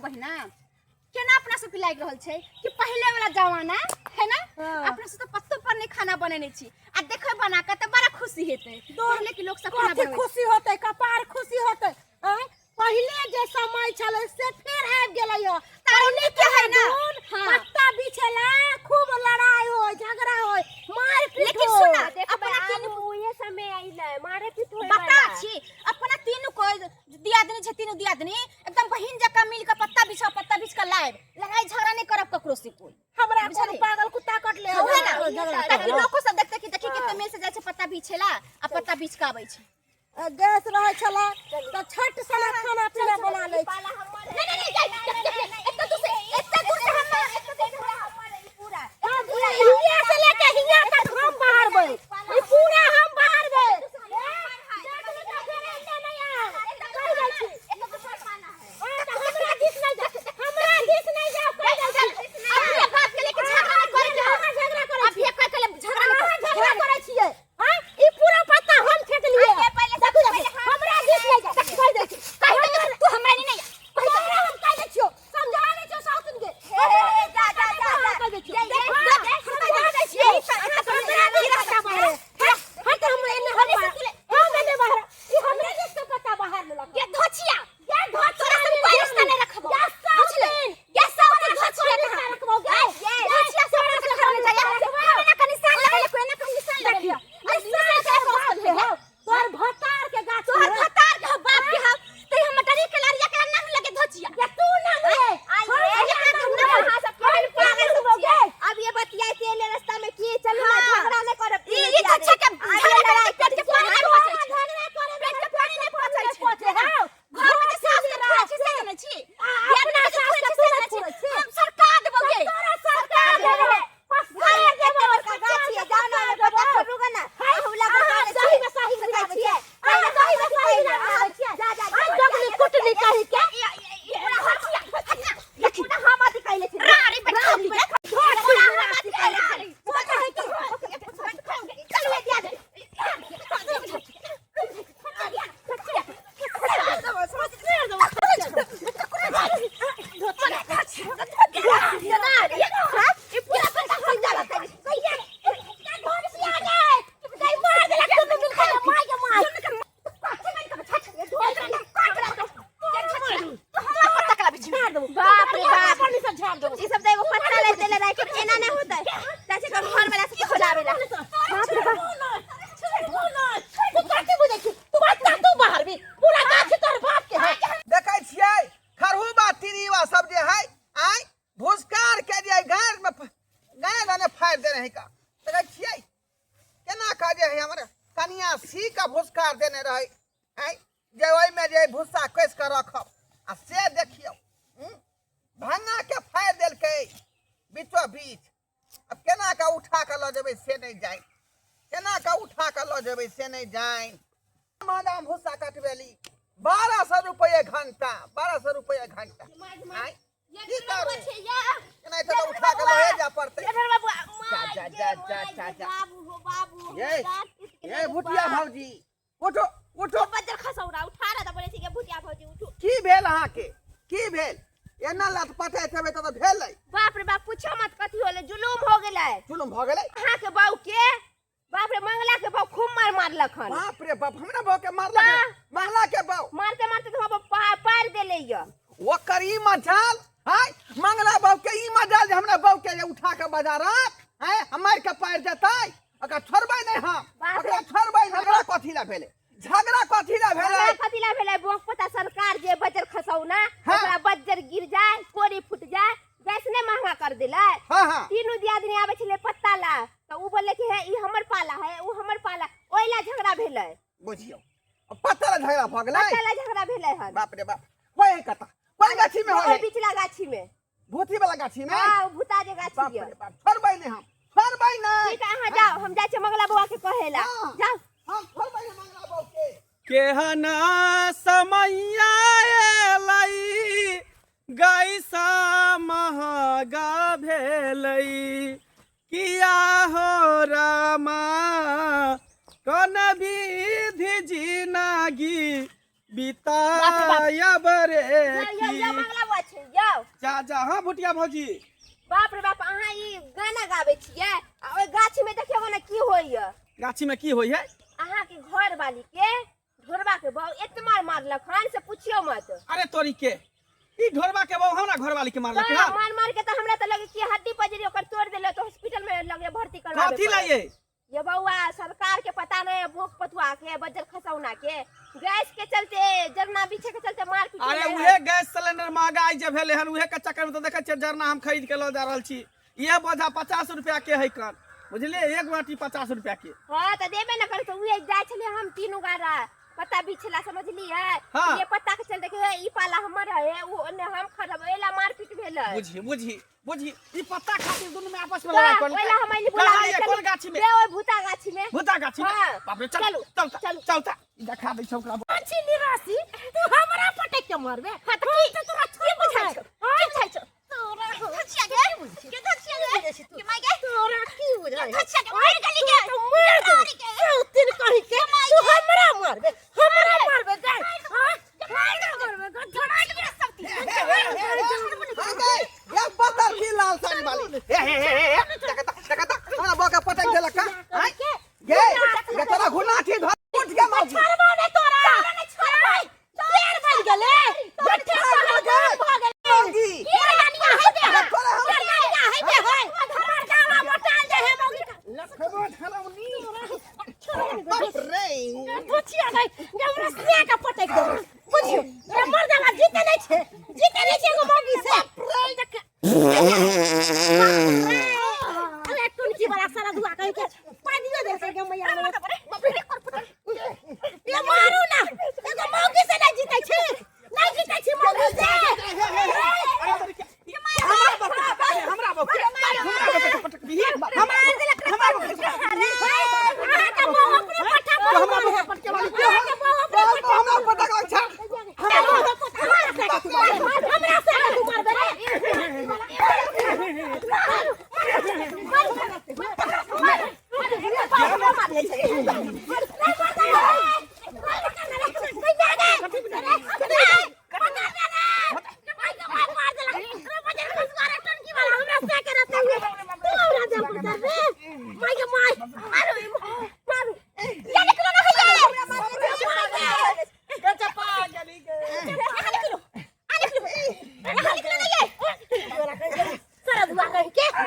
बहिना केना अपना सबके लागि रहल छै कि पहिले वाला जमाना है ना। हाँ। अपना सब तो पत्तो पर नहीं खाना बनेने छी आ देखै बना के तऽ बड़ा खुशी हेतै। पहिले के लोक सब खाना कथी बनबै। खुशी होतै? कपार खुशी होतै? आँय, पहिले जे समय छलै से फेर आबि गेलै हँ। पहिले के है ना? दून हाँ। पत्ता बिछेला खूब लड़ाई होय, झगड़ा होय, मार पीट लेकिन होय। सुना, देखबै अपना आब तीनू उहे समय अइलै मारे पीट होय बता वाला। छी अपना तीनू को दियादनी छै, तीनू दियादनी एकदम बहिन जकाँ मिल के पत्ता बिछा, पत्ता बिछ के लायब, लड़ाई झगड़ा नहीं करब ककरो से कोई। हमरा कोनो बुझलियै? पागल कुत्ता कटले हाँ, उहे ना, झगड़ा ताकि करब। लोको सब देखते कि देखी कते मेल से जाइ छै पत्ता बिछेला आ पत्ता बिछ के आबै छै। गैस रहै छलै तऽ छठ सना खाना पीना बना लै छी। पाला हमर नहीं नहीं नहीं, देख देख देख, एते दूर से, एते दूर से हम, एते दूर से हमर ई पूरा। हियाँ से लेके हियाँ तक हम बाहरबै, ई पूरा हम बाहरबै। हमरा दिस नहि जा, हमरा दिस नहि जाओ, कहि दै छी। अभी बात के लेके झगड़ा नहीं करे के। अहाँ झगड़ा करै अभी कह के झगड़ा नहीं अहाँ झगड़ा करै छियै। आँय, ई पूरा पत्ता हम फेकलियै। आइए पहिले देखू देखू, हमरा दिस नहि जा, कहि दै छी। कहि दे तू हमरा नहीं नहीं कहि दे, हम कहि दै छियौ, समझा दै छियौ सासुन के। हे हे, जा जा जा जा। कहि दै छियौ। ये, ये, हाँ, ये, समझा दै छियौ। हमरा दिस पत्ता बाहर। हट, हट, हम एने हम बाहर। हम एने बाहर। ई हमरे दिस के पत्ता बाहर लेलक। ये धोछिया, ये धोछिया तोरा से कोई रिश्ता नहीं रखबो। या बुझले? साउथिन। ये साउथिन धोछिया कोई कहाँ? रिश्ता रखबो गे? ये धोछिया से हमरा से घर में जाया। हमरा ना कनी निशान लगले, कोई ना कनी निशान लगले। अरे निशान के बाप के हो, तोहर भतार के गाछ तोहर है। भतार के हो, बाप के हो। ते हम डरी के लारिया के ना लगे धोछिया। या तू ना हुए। आइए, हम ये ना हम हुए। ना अहाँ सब हम पागल हो गे। अब ये बतियाई के एले रास्ता में की चलू ना। हाँ। झगड़ा नहीं करब। ई धोछिया के आइए झगड़ा लड़ाई करके पेट के पानी नहीं पहुंचै छै। झगड़ा करे पेट के पानी नहीं पहुंचै छै। पहुंचे हाँ। घर में जे सास के थोड़े छी से जानै छी। अपना के सास थोड़े के छी से तू जानै थोड़े छी। छी। हम सरकार देबौ गे। तोरा सरकार देबो। हाय, एते बड़का गाछ ये, जाओ ना, पत्ता खोलू गे ना। अहू लग अहाँ के दही में सही गिराबै छियै। अहाँ दही में सही गिराबै छियै। जा जा। अहाँ जगली कुटनी कहि के। देखी हम अथी कैले छी। रारी बैठा ली। पूरा हम अथी कैले छी। चलू दिया दे। बाप रे बाप, ई सब त एगो पत्ता ले देले रहे के एना नहीं होतै। तासे के घर वाला से खोलावेला। बाप रे बाप। तू कथी बुझै छी? तू पत्ता तू बाहरबी। पूरा गाछ तोहर बाप के है। देखै छियै खरहुबा तिरीवा सब जे है आय भुसकार के जे गाय में गाय दने फाड़ि देने है का। देखै छियै केना का जे है हमर कनिया सी का भुसकार देने रहै आय जे ओहिमे जे भुस्सा कसि कऽ रखब आ से देखियौ। भंगा के फाड़ि देलकै बीचो बीच। अब केना के उठा के लऽ जेबै से नहि जानि, केना के उठा के लऽ जेबै से नहि जानि। मादाम भुस्सा कटबेली 1200 रुपये घंटा, 1200 रुपये घंटा। आँय, की करू? एनाहिते तऽ उठा के लए जाय पड़तै। जा जा जा जा जा जा। बाबू हो बाबू। ये, ये भुटिया भौजी उठो उठो। बज्जर खसौरा उठा रहा था, बोले ठीक है भुटिया भौजी उठो। की भेल अहाँके? की भेल? एना लटपटाइत हेबै तऽ भेलै। बाप रे बाप, पूछो मत कथी होले, जुलूम हो गेलै। जुलूम भऽ गेलै? अहाँ के बाऊ के बाप रे, मंगला के बाऊ खूब मार मारलक हन। बाप रे बाप, हमरा बाऊ के मारलक? हाँ। मंगला के बाऊ मारते मारते तो हमरा पार देले य। ओकर ई मजाल हाय, मंगला बाऊ के ई मजाल जे हमरा बाऊ के जे उठा के बाजारत हाय हम मारि के पार देतै। ओकरा छोड़बै नहि हम, बाप रे। ओकरा छोड़बै नहि। झगड़ा कथी ला भेलै? झगड़ा कथी ला भेलै? झगड़ा कथी ला भेलै? बोक पता सरकार जे बजर खसौना हाँ। ओकरा बजर गिर जाए, कोरी फूट जाए, गैस ने महंगा कर देलै। हाँ, हाँ। तीनू दियादनी आबै छलै पत्ता ला तऽ उ बोलले कि हे ई हमर पाला है, उ हमर पाला, ओहि ला झगड़ा भेलै। बुझियौ पत्ता ला झगड़ा भऽ गेलै। पत्ता ला झगड़ा भेलै हन। बाप रे बाप, होय है कतऽ? कोन गाछी में होय ओहि है? बिचला गाछी में। भूती वाला गाछी में? हाँ, उ भूता जे गाछी बाप यऽ। रे बाप, छोड़बै नहि हम, छोड़बै नहि। ठीक है, अहाँ जाओ, हम जाइ छियै मंगला बौआ के कहे ला। हाँ। जाओ। हम छोड़बै नहि मंगला बौआ के। केहना समैया एलै गैसा महगा भेलै, किया हो रामा कौन विधि जिनगी बितायब रे यौ, यौ, की। यौ, मंगला बौआ छै, यौ। जा जा। हाँ भुटिया भौजी। बाप रे बाप, अहाँ ई गाना गाबै छियै आ ओहि गाछी में देखियौ ने की होइया। गाछी में की होई है? अहाँ के घर वाली के ढोरबा के बहू एतना मारलक हन से पूछियो मत। अरे तोरी के ई ढोरबा के बहू हमरा घर वाली के मारलक हाँ, हन? मार मार के तो हमरा तो लगे कि हड्डी पजरी ओकर तोड़ देले, तो हॉस्पिटल में लगे भर्ती करवाबे कथी पड़ल। लाइए? ये बउआ सरकार के पता नहीं, भूख पतुआ के बजर खसौना के गैस के चलते जरना बिछे के चलते मार पीट अरे होलै उहे हन। गैस सिलेंडर महंगाई जे भेलै हन उहे के चक्कर में तो देखै छियै जरना हम खरीद के लऽ जा रहल छी। इहे बोझा 50 रुपया के है कन, बुझलियै? एक बाटी 50 रुपया के। हाँ तो देबे न करे, तो उहे जाइ छलै हम तीनू गारा पत्ता बिछला, समझलियै? हाँ। ये पत्ता के चलते के ई पाला हमर है, उ ओने हम खड़ब, एला मारपीट भेलै। बुझी बुझी बुझी, ई पत्ता खातिर दुनू में आपस में तो लड़ाई कर। ओइला हम अइली बुला कहाँ ये कोन गाछी में? बे ओइ भूता गाछी में। भूता गाछी में? हाँ। बाप रे, चल, चलू, चल, चलू। चल, चल, ई देखा दै छौ ओकरा। छी निराशी, तू हमरा पटक के मारबे? हाँ, तो की तो तोरा की बुझाइ छौ? की बुझाइ छौ? तोरा धचिया गे, के धचिया गे, के माय गे, तोरा की बुझाइ? के धचिया गे, मार गली के, तो मार देबो। मार के। सौतिन कहि के तू हमरा मारबे? हमरा मारबे गै? हाँ, हमरा मारबे गै? मार के सब तीन। हाँ गई, ये पत्थर की लाल साड़ी वाली। हे हे हे हे, देखता देखता हमरा बका पटक देलक का? आय गे गे, तोरा घुना छी धर उठ के मौगी। छोड़बो ने तोरा, छोड़बै। देर बन गेलै, झूठे मार कहल गे। भऽ गेलै। मौगी। की मर्दानिया है बे? अरे तोरा हम मर्दानिया है बे है? मर्दावा मोटाल दे है मौगी का। लखबो धरौनी। बाप रे। धोचिया गई, हमरा से के पटक देबो। बुझियो, तोरा मर्दावा जीते नहीं छे, जीते नहीं छे एगो मौगी से। अरे टुनकी बड़ा सारा दुआ कहि के पानियो दे सके मैया। बाप रे, ये मारू ना, एगो मौगी से नहीं जीते छे, नहीं जीते छे मौगी से। अरे तोरी के हमरा बके पटक, हमरा बके, हमरा बके पटक दीही। हमरा हमरा बके अहाँके बहू अपने पट्टा हमरा बके पटके वाली के अहाँके बहू अपने बाप हमरा पटक लग छा। हमरा से तू मारबे रे?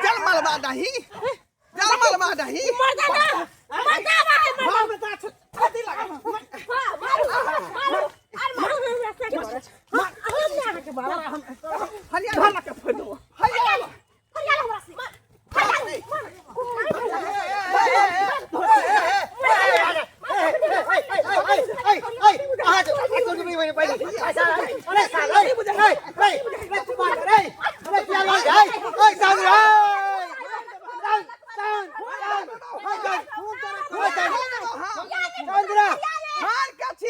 चल मलबा दही, चल मलबा दही। भाव में ता छाती लगा। हरिया धर के फोड़ देबो। हरिया। हार के छी।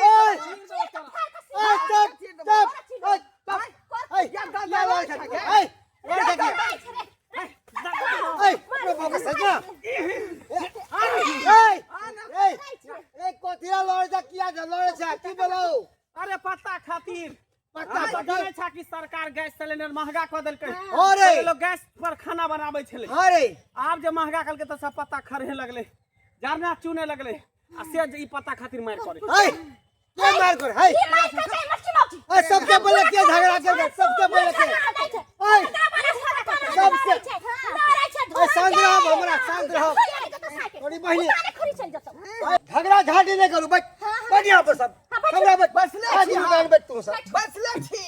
अरे पत्ता खातिर पत्ता अहाँ तऽ खातिर? जानै छा कि सरकार गैस सिलेंडर महंगा कऽ देलकै। अरे। पहिले लोग गैस पर खाना बनाबै छलै, आब जे महंगा कलकै तऽ सब पत्ता खरहे लगलै, जरना चुने लगलै, आ से जे ई पत्ता खातिर मारि करै। सबसे पहले के झगड़ा के, सबसे पहले के सबसे शांत रहो, हमरा शांत रहो थोड़ी बहिनी। झगड़ा झाटी नहीं करू, बैठ बैठ यहाँ पर सब। हमरा बैठ, बसले आज छी ही हम। बैठ बैठ तू सब। बसले छी।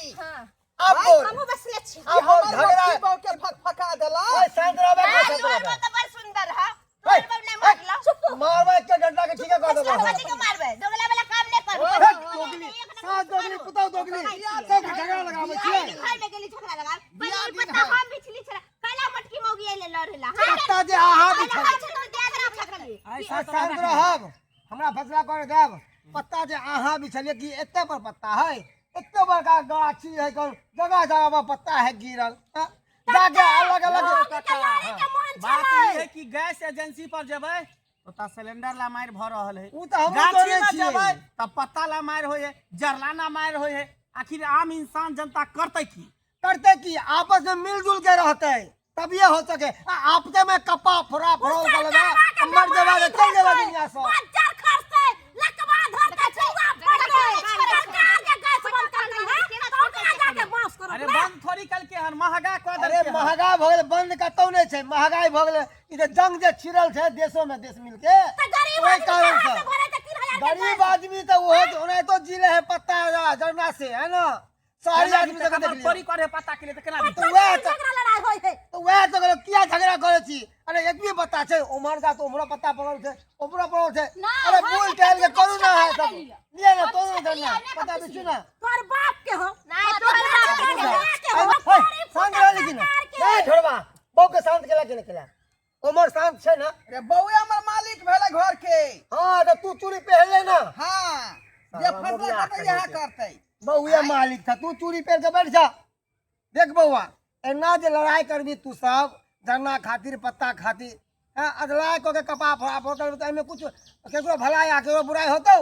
अब बोल, हमहूँ बसले छी। अब बोल झगड़ा। हमर बहू के फक फका देला। ओए, शांत रहो, बैठ शांत तोहर रहो। बहू तऽ बड़ सुंदर है, ओए, तोहर बहू नहि मारलौ। मारवा एक डंडा के ठीक कर देबो। कथी के मारबै? दोगला वाला काम नहि करू। ओए, दोगली, सात दोगली, पुतौ दोगली, सब झगड़ा लगाबै छियै। घर में गेली झगड़ा लगा। बियाह पहिले दिन पत्ता है। हम बिछली छला, काला मटकी मौगी अइले लड़ेला। पत्ता जे आहा काला बिछल। हाथ छै तोहर दियाद राख रखली। शांत रहब, हमरा फैसला कर देब। पत्ता जे अहाँ बिछलियै कि एते पर पत्ता है? एते बड़का गाछी है, जगह जगह पर पत्ता है गिरल। हाँ? जाके अलग अलग। बात ई है कि गैस एजेंसी पर जेबै तो सिलेंडर ला मारि भऽ रहल है। उ तऽ हमहूँ गाछी जोड़ने में छियै। जेबै तऽ पत्ता ला मारि होइ है, जरलाना मारि होइ है। आखिर आम इंसान जनता करतै की? करते की आपस में मिलजुल के रहते तभिए हो सके। आ आपसे में कप्पा फोड़ा फोड़ा लगा मर जेबा तऽ चलि जेबा दुनिया से। बज्जर खसतै, लकवा धरतै, चुआ फड़तै। सरकार के गैस बंद करतै है तऽ ओकरा जाके बाँस करब। अरे बंद थोड़ी कलके हन, महगा कऽ अरे देलकै हन। महगा भऽ गेलै, बंद कतौ नहि छै, महगाई भऽ गेलै। ई तऽ जंग जे छिड़ल छै देशो में देश मिलके, तऽ गरीब ओहि आदमी कारण कहाँ से से भरेतै 3000 के गरीब गैस? आदमी तऽ ओहो ओनाहितो जीले है पत्ता जरना से, है ना? सारी केना आदमी जीतै? सबके हमर देख लियौ। थोड़ी करे पत्ता के लिए तऽ केना जीतै? तऽ वएह तऽ झगड़ा लड़ाई होइ है। तऽ वएह तऽ कहलहुँ, किया झगड़ा करै छी? अरे एतबी पत्ता छै, उम्हरका तऽ उम्हरो पत्ता पड़ल छै, उम्हरो पड़ल छै। ना, अरे हम बोल तऽ टहल के करू ना है छेकलियै सब। लिअ। लिअ ना, हम तोड़ू ना छेकलियै, जरना, नहि पत्ता कऽ बिछू ना। तोहर बाप के हो। नहीं, तोहर बाप के हो। के हो। हे, शांत रह लेकिन। ए ढोरबा, बहू के शांत केला के नहि केला? उमर शांत छै ना? अरे बौए हमर मालिक भेलै घर के। हाँ तऽ तू चूड़ी पहिरले ना? हाँ, जे साला फैसला मोबिया करतै करै इएह छै। करतै। बउए मालिक था, तू चूड़ी पहिर के बैठ जा। देख बउआ, एना जे लड़ाई करबी तू सब जरना खातिर पत्ता खातिर, हाँ, अदला कऽ के कपा फोड़ा फोड़ करबी तऽ एहिमे कुछ केकरो भलाई आ केकरो बुराई होतौ?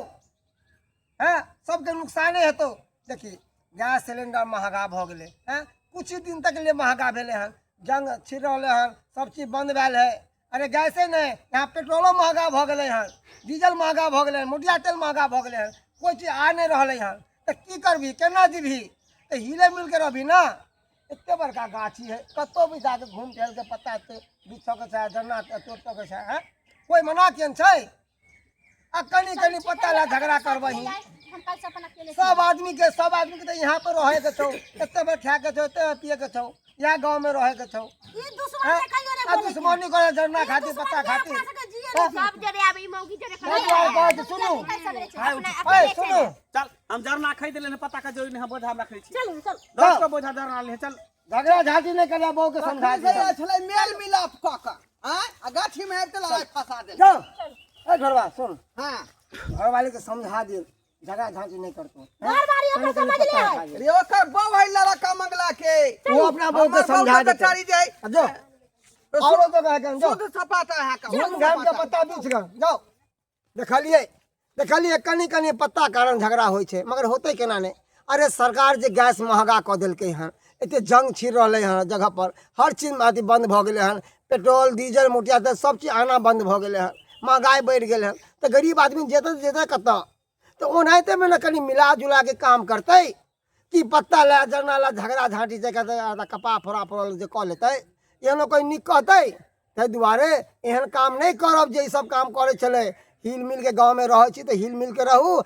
हैं, सबके नुकसाने हेतौ। देखी, गैस सिलेंडर महगा भऽ गेलै, हैं, कुछ दिन तक ले महगा भेलै हन, जंग छिड़ रहलै हन, सब चीज बंद भेल है। अरे गैसे नहि, यहाँ पेट्रोलो महगा भऽ गेलै हन, डीजल महगा भऽ गेलै हन, मोटिया तेल महगा भऽ गेलै हन, कोइ चीज आ नहि रहलै हन। तऽ की करबही, केना जीबही? तऽ हिले मिलके रहबही ने। एते बड़का गाछी है, कतहु भी जाके घूम टहल के पत्ता एते बिछ सकै छै, जरना तोड़ि सकै छै, हैं? कोइ मना केहन छै? आ कनी कनी पत्ता ला झगड़ा करबही। हम कल से अपन अकेले सब आदमी के, सब आदमी के तऽ यहाँ पर रहे के छौ, एते बेर खाए के छौ, एते बेर पिए के छौ, यहाँ गाँव में रहे के छौ। ई दुश्मन के कहियो नहि आ बोलै। दुश्मनी करे जरना ई खातिर दुश्मन पत्ता के खातिर। अपना सबके जिए नहि सब जरे आब ई मौगी जरे ताहि दुआरे कहै छी, सुनू। अपना ए अकेले सुनू। चल, हम जरना खरीद लेने, पत्ता के जरूरी नहीं है, बोझा हम रखै छी। चलू चलू। 10 गो बोझा जरना ले चल। झगड़ा झांटी नहि करिया, बहू के समझा तखन से दियौ। छलै मेल मिलाप कऽ कऽ आँय, आ गाछी में आबि कऽ लड़ाई फंसा देल। जाओ ए घरवा, सुन। हाँ। घरवाली के समझा दियौ, झगड़ा झांटी नहीं करतो। घरवाली ओकर समझ ले है। रे ओकर बहू है लड़का मंगला के। वो अपना बहू के हमर बहू समझा के देतै। बेचारी जे आ जो औरो जगह है कन, जो शुद्ध सपाटा है का। घूम घाम के पत्ता बिछ गल जाओ। देखलिए देखलिए, कनी कनी पत्ता कारण झगड़ा होइ छै, मगर होतै केना नहि? अरे सरकार जे गैस महगा कऽ देलकै हन, एते जंग छिड़ रहलै हन जगह पर, हर चीज अथी बंद भऽ गेलै हन, पेट्रोल डीजल मोटिया तेल सब चीज आना बंद भऽ गेलै हन, महगाइ बढ़ि गेलै हन, तऽ गरीब आदमी जेतै तऽ जेतै कतऽ? तऽ ओनाहितेमे ने कनि मिला जुला के काम करतै कि पत्ता लए जरना लए झगड़ा झाँटी जे करतै, कपा फोड़ा फोड़ल जे कऽ लेतै, एहनो कोइ नीक कहतै? ताहि दुआरे एहन काम नहि करब जे ई सब काम करै छलै। हिल मिलके गाँवमे रहै छी तऽ हिल मिलके रहू।